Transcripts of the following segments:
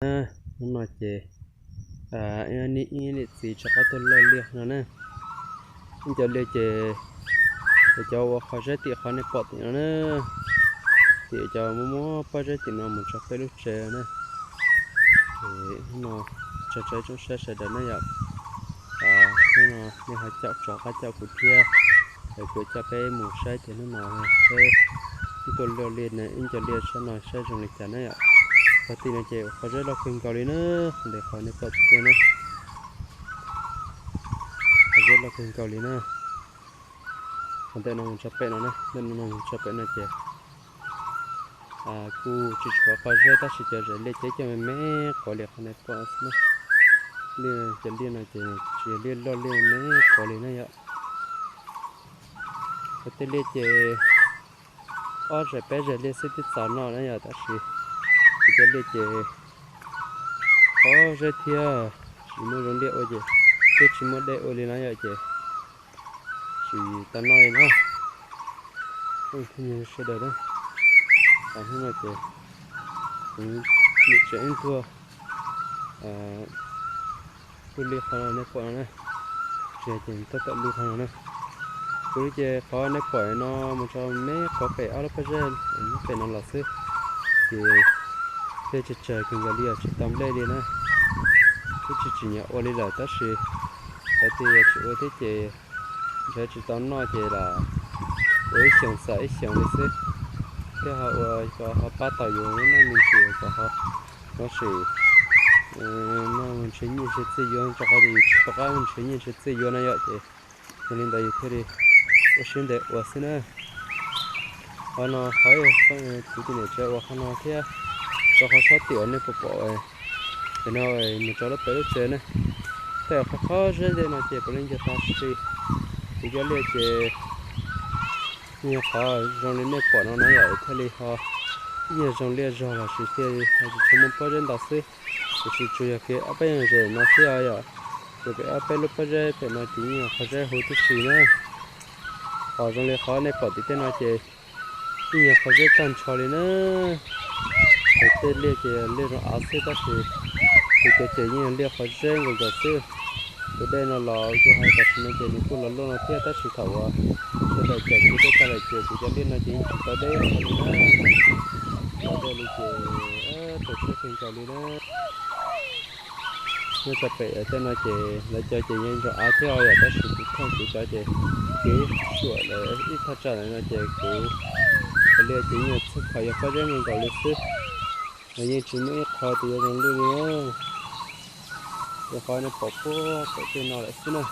Hnub no ces ib niam txiv rov qab tuaj luaj liaj no na. Ib co liaj ces cov uas qhov zeb tim qhov nej pom tim no na, tim cov muaj muaj pob zeb tim no mus txog peb lub tsev na. Ces hnub no tso tso ib tsoom saib sawv daws na yom, hnub no nej ho caum rov qab caum kuv thiab, es kuv coj peb mus saib tias hnub no peb tuaj luaj liaj na, ib co liaj sab no saib zoo li cas na yom. Qhov tim no ces qhov zeb loj kawg nkaus li na, li qhov nej pom tim tej na, qhov zeb loj kawg nkaus li na. Qhov ntawm no mus txog pem no na, ntawm no mus txog pem no ces kuj tsis tshuav qhov zeb tab sis cov zeb liaj ces coj me me quav li qhov nej pom xwb na. Liaj cov liaj no ces tsis yog liaj loj, liaj me me quav li na yom. Qhov tej liaj ces ob zes peb zes liaj xwb twb txaus noj na yom, tab sis kuv cov liaj ces qhov zeb thiab tsis muaj zoo liaj ua ces twb tsis muaj dej ua li na yom, ces tsis tau noj li na. Sawv daws na, hnub no ces kuv niam tsev ib tuaj luaj liaj qhov no nej pom no na, tsis yog ces tab tom luaj qhov no na. Kuv li ces qhov nej pom no mus txog me qhov pem ob lub pob zeb nyob pem no los xwb, ces thiaj tsawg tsawg kawg nkaus li os, tsis tau nplej li na. Twb tsis tsim nyog ua li lawm tab sis thaum twg yog tsis ua thiab ces ntshe tsis tau noj ces lam ua ib xyoos xav ib xyoos li xwb, thiab ho ua kom ho pab tau yus noj me ntsis kom ho, no sim, noj ntshe nyiaj ntshe txiaj yuav, rau qhov tias yus tsis pom qab ntshe nyiaj ntshe txiaj yuav na yom, ces yog li ntawd yus thiaj li ua siab ntev ua xwb na. Qhov no qhov kuv tus niam tsev ua qhov no thiab, rau qhov sab tim uas nej puas pom, ces no mus rau lub pem lub tsev na, tej qhov qhov zeb ntej no ces puav leej yog tag sim, kuv cov liaj ces yog qhov zoo li nej pom no na yom, thiaj li ho ib yam zoo liaj zog los sis thiaj li ho tsis tshua muaj pob zeb ntau xwb, tiam sis tsuas yog kev ob peb yam zem no xwb os yom. Ces pem ob peb lub pob zeb pem no ces yeej yog qhov zeb huv tib si na. Qhov zoo li qhov nej pom tim tej no ces yeej yog qhov zeb tag nrho li na. Tej liaj ces liaj zoo av xwb tab sis kuv cov ces yeej yog liaj qhov zeb nkaus nkaus xwb. Tus dej no los kuj hais tam sim no ces nws kuj los luaj no thiab tab sis thaum uas sawv daws cawm kuv tej tag lawm ces kuv cov liaj no ces yeej tsis tau deb qhov li na. Tau deb li ces tau siab kawg nkaus li na. Nyob rau pem tej no ces lawv cov ces yeej zoo av thiab yom, tab sis kuv thooj kuv cov ces kev suam lawm ib thaj tsam ntawd no ces kuv cov liaj ces yeej txhua qhov yog pob zeb nkaus nkaus li xwb, mas yeej tsis muaj ib qho tias yuav zoo luaj li na. Ces qhov nej pom puag pem tej no lawm xwb na.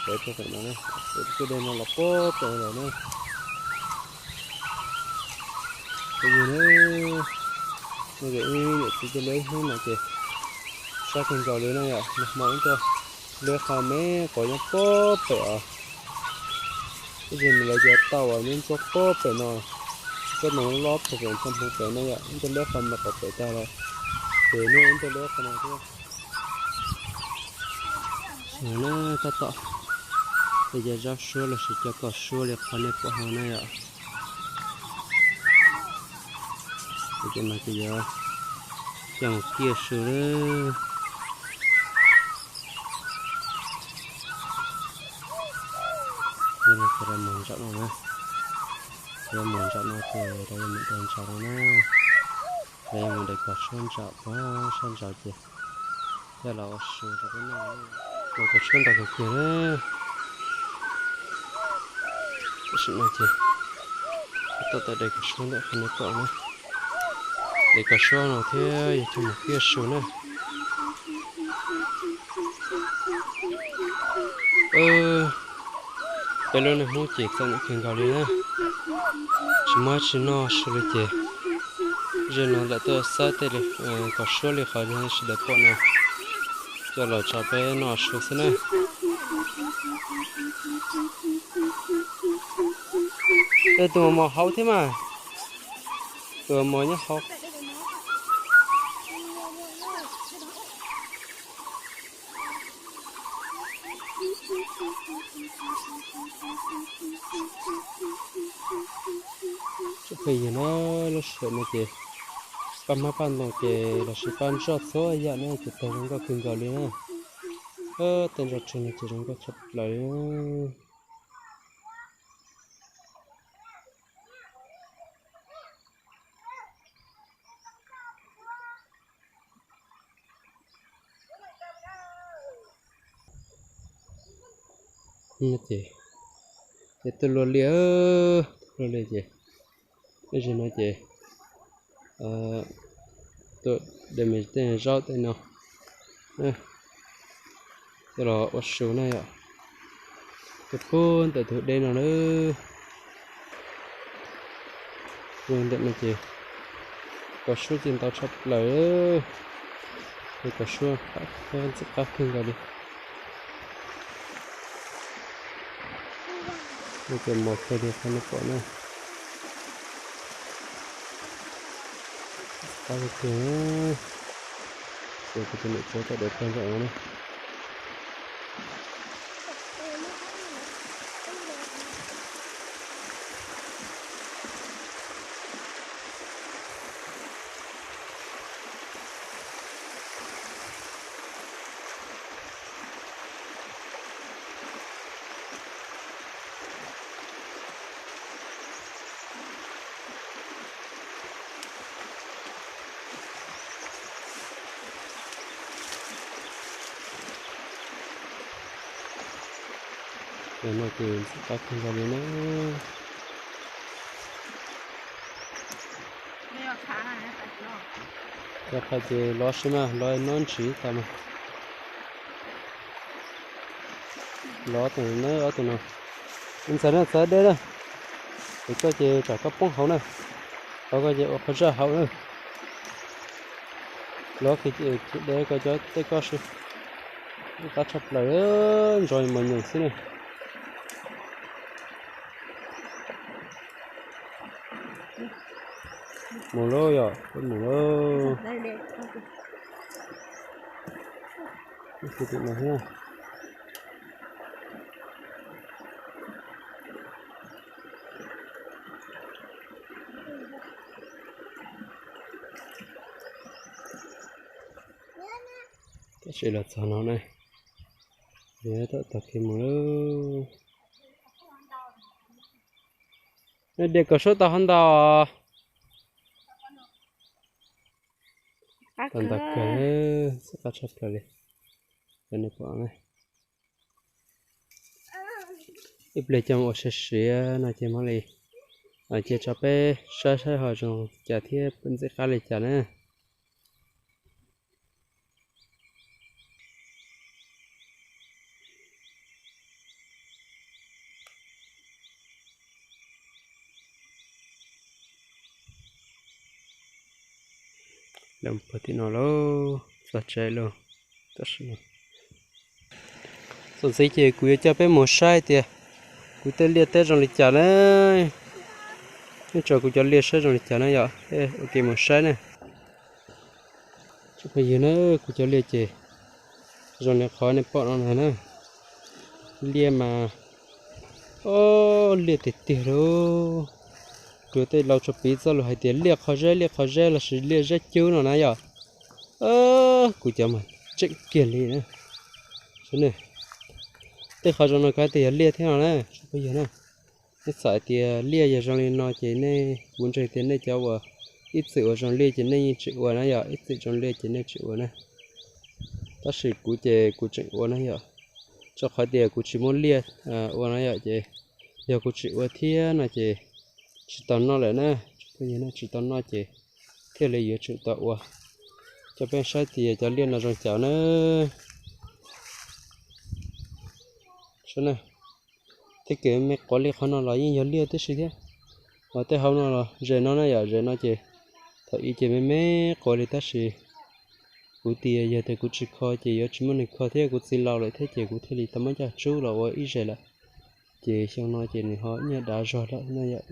Pem puag pem no na, pem tej dej no los puag pem lawm na. Peb yug na, nej ib niam txiv tuaj luaj ib hnub no ces sab kawg nkaus li na yom, nag hmo ib tuaj luaj qhov me quav nyob puag pem os. Ib zaug mus lawv cov tauj uas nyob ntxuav puag pem no, tsob ntoo loj puag pem tsob hmoov pem no yom, ib tuaj luaj qhov me quav pem tag lawm, ces nej ib tuaj luaj qhov no thiab. Tab tom, ces cov zaub suab los sis cov kom suab li qhov nej pom no na yom. Ces no ces yuav coj mus kiaj su lawm. Ces lawv mus nraum no na, lawv mus nraum no ces lawv yuav mus de ntshav no na, lawv yuav mus de kom suab nraum puag sab nraud ces coj los ua su rau peb noj. Los kom suab ntau kawg kiag na. Tam sim no ces tab tom de kom suab ntawm qhov nej pom na, de kom suab no thiab yuav coj mus kiaj su na. Peb lub niaj hnub ces txom nyem kawg nkaus li na, tsis muaj dab tsi noj su li ces ze no lawm tuaj xawb tej li kom suab li qhov sawv daws pom no coj los tso peb noj su xwb na. Tus mos mos hauv thiab mas, tus mos nyob hauv. Tsoom phooj ywg na, lub sij hawm no ces paj hmab paj ntoos ces los sis paj ntsoj txhua yam na ces tag zoo nkauj kawg nkaus li na. Tej ntsa tsag no ces zoo nkauj tshaj plaws li. Ces, ces tuaj luaj liaj, luaj liaj ces, ib zaug no ces tuaj de me tej zaub tej no, tuaj los ua su na yom. Tuaj puag ntawm tus deb no na. Ntawm no ces kaus suab ces ntau tshaj plaws, kaus suab ntxim qab kawg nkaus li. Ces mos kawg li qhov nej pom na. Qab kawg, ces kuv tus niam tsev tau de tag nrho no na. Cov no ces ntxim qab kawg nkaus li na. Cov qhav ces lov xwb mas, lov noj ntshiv tas mas. Lov tus na, ob tug no. Ntxhais na, txav deb na. Kuv coj ces tsam koj poob hauv na. Hauv koj ces ua qhov zaj hauv na. Lov kiag ces de koj cov tej koj xwb. Qab tshaj plaws, ntsos mos nyoos xwb na. Mus lauj yom, peb mus lauj. Ib tug tim no thiab. Tab sis los txog no ne, yuav tau tag kev mus lauj. Nej de kaus suab tau hov ntau? Tau ntau kawg, txhib qab tshaj plaws li. Cov nej pom na, ib pliag coj mus ua siav siav no ces mam li cia tso peb saib saib ho zoo cas thiab ntxim qab li cas na. Lawv puag tim no lauj, txog tsev lauj. Tam sim no txuas ntxiv ces kuv yuav coj peb mus saib tias kuv tej liaj teb zoo li cas na. Nej tso kuv cov liaj saib zoo li cas na yom, ua ke mus saib na. Tsoom phooj ywg na, kuv cov liaj ces zoo li qhov nej pom no na. Liaj mas, o, liaj tiag tiag lauj. Kuv tej laus tso piv txoj lus hais tias liaj qhov zeb, liaj qhov zeb lossis liaj zeb cub no na yom. Kuv cov mas tseem kiag li na. Tej qhov zoo no kuv hais tias yog liaj thiab no na, tsoom phooj ywg na. Nej txawm hais tias liaj yog zoo li no ces nej, kuv ntseeg tias nej cov uas ib txwm ua zoo liaj ces nej yeej tsis ua na yom, ib txwm zoo liaj ces nej tsis ua na. Tab sis kuv ces kuv tseem ua na yom, rau qhov tias kuv tsis muaj liaj ua na yom, ces yog kuv tsis ua thiab no ces tsis tau noj lawm na. Tsis tau noj ces thiaj li yuav tsum tau ua. Coj peb saib tias cov liaj no zoo cas na. Saib na, tej kev me quav li qhov no los yeej yog liaj tib si thiab. Ho tej hauv no los zes no na yom, zes no ces thaum ub ces me me quav li tab sis kuv tias yog tias kuv tsis kho ces yuav tsis muaj neeg kho thiab, kuv txiv laus lawm thiab ces kuv thiaj li tau muab coj tsub los ua ib zes lawm. Ces xyoo no ces nws ho nyuag dav zog lawm,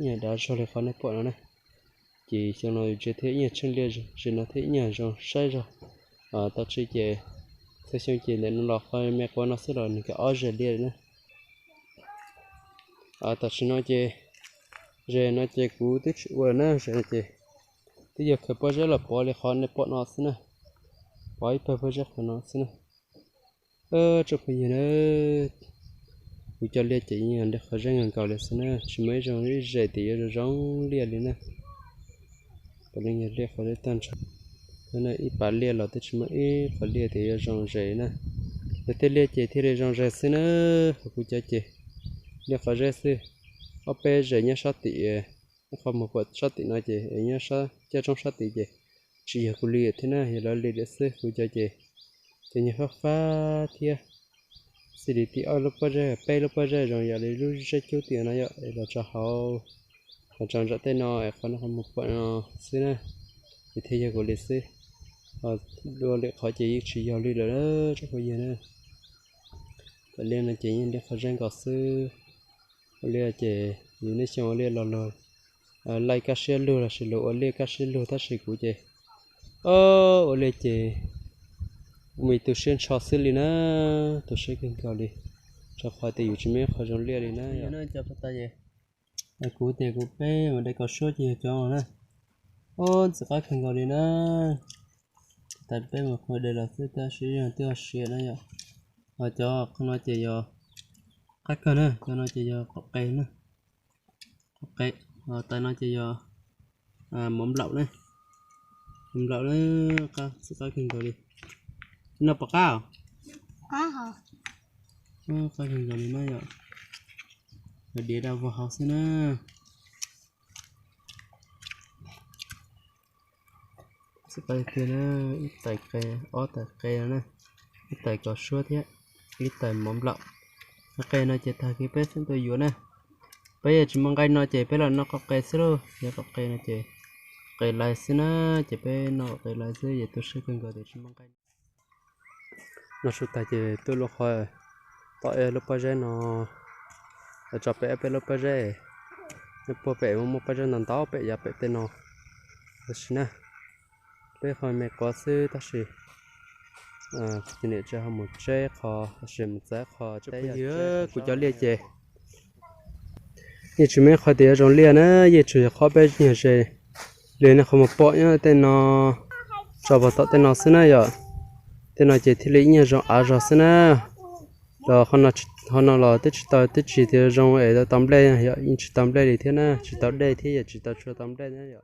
nyuag dav zog li qhov nej pom no na. Ces xyoo no yus tsev thiab ib nyuag tsheej liaj zes no thiab ib nyuag zoo saib zog. Tau tsis ces txhua xyoo ces ntawm no los qhov me quav no xwb los nws kav ob zes liaj na. Tam sim no ces zes no ces kuv twb tsis ua na, zes no ces Twb yog khaws pob zeb los pov li qhov nej pom no xwb na, pov ib pawg pob zeb qhov no xwb na. Tsoom phooj ywg na, kuv cov liaj ces yeej yog liaj qhov zeb nkaus nkaus li xwb na, tsis muaj ib zoo ib zes tias yuav zoo zoo liaj li na. Puav leej yog liaj qhov zeb tag nrho. Ib pas liaj los twb tsis muaj ib qhov liaj tias yuav zoo zes na. Yog tej liaj ces thiaj li zoo zes xwb na. Hos kuv cov ces liaj qhov zeb xwb, ob peb zes nyob sab tim, qhov mus pom sab tim no ces nyob caj roob sab tid ces tsis yog kuv li thiab na, yog lawv li lawm xwb. Kuv cov ces, ces nyob fab fab thiab, xij li tim ob lub pob zeb, peb lub pob zeb zoo yam li lub zeb cub tim no yom, es los tso hauv, los tso nram tej no es qhov no qhov mus pom no xwb na, ces thiaj yog kuv li xwb. Dua lwm qhov ces yeej tsis yog li lawm na, tsoom phooj ywg na. Tam liaj no ces yeej liaj qhov zeb nkaus xwb. Ua liaj ces yus niaj xyoo ua liaj los luag laij kaj siab lug lossis luag ua liaj kaj siab lug, tab sis kuv ces ua liaj ces mus tu siab ntsho xwb li na, tu siab kawg nkaus li, rau qhov tias yus tsis muaj ib qho zoo liaj li na. Kuv tias kuv peb mus de kaus suab ces yog cov na, ntxim qab kawg nkaus li na. Tas peb mus qhov de los xwb tab sis twb ho siav na yom. Ho cov qhov no ces yog qab kawg na, cov no ces yog qaum qe na, qaum qe. Ho tais no ces yog mov nplaum na, mov nplaum na, ntxim qab kawg nkaus li. No puas qab? Qab kawg nkaus li na yom. Diav da vog hauv xwb na. Ntxim qab tiag na, ib tais qe, ob tais qe no na, ib tais kaus suab thiab ib tais mov nplaum. Qhov qe no ces tag kis peb xeeb tuaj yuav na. Peb yog tsis muaj nqaij no ces peb los noj qhov qe xwb lauj, yog qhov qe no ces qe lais xwb na, ces peb noj qhov qe lais xwb, yog tu siab kawg nkaus tias tsis muaj nqaij. No su tas ces tuaj lub qhov tom ib lub pob zeb no, tso pem ob peb lub pob zeb, nyob puag pem muaj muaj pob zeb ntau ntau pem yav pem tej no. Tab sis na, peb qhov me quav xwb tab sis kuv tus niam tsev ho mus tseb qhov, tab sis mus txav qhov. Kuv cov liaj ces yeej tsis muaj ib qho tias yuav zoo liaj na, yeej tsuas yog qhov peb nyuag zes li nej qhov mus pom nyob tej no, tso pog tom tej no xwb na yom. Tej no ces thiaj li ib nyuag zoo av zog xwb na. Los qhov no los twb tsis tau, twb tsis tias zoo es tau tau nplej yom, yeej tsis tau nplej li thiab na, tsis tau dej thiab yom, tsis tau tshua tau nplej na yom.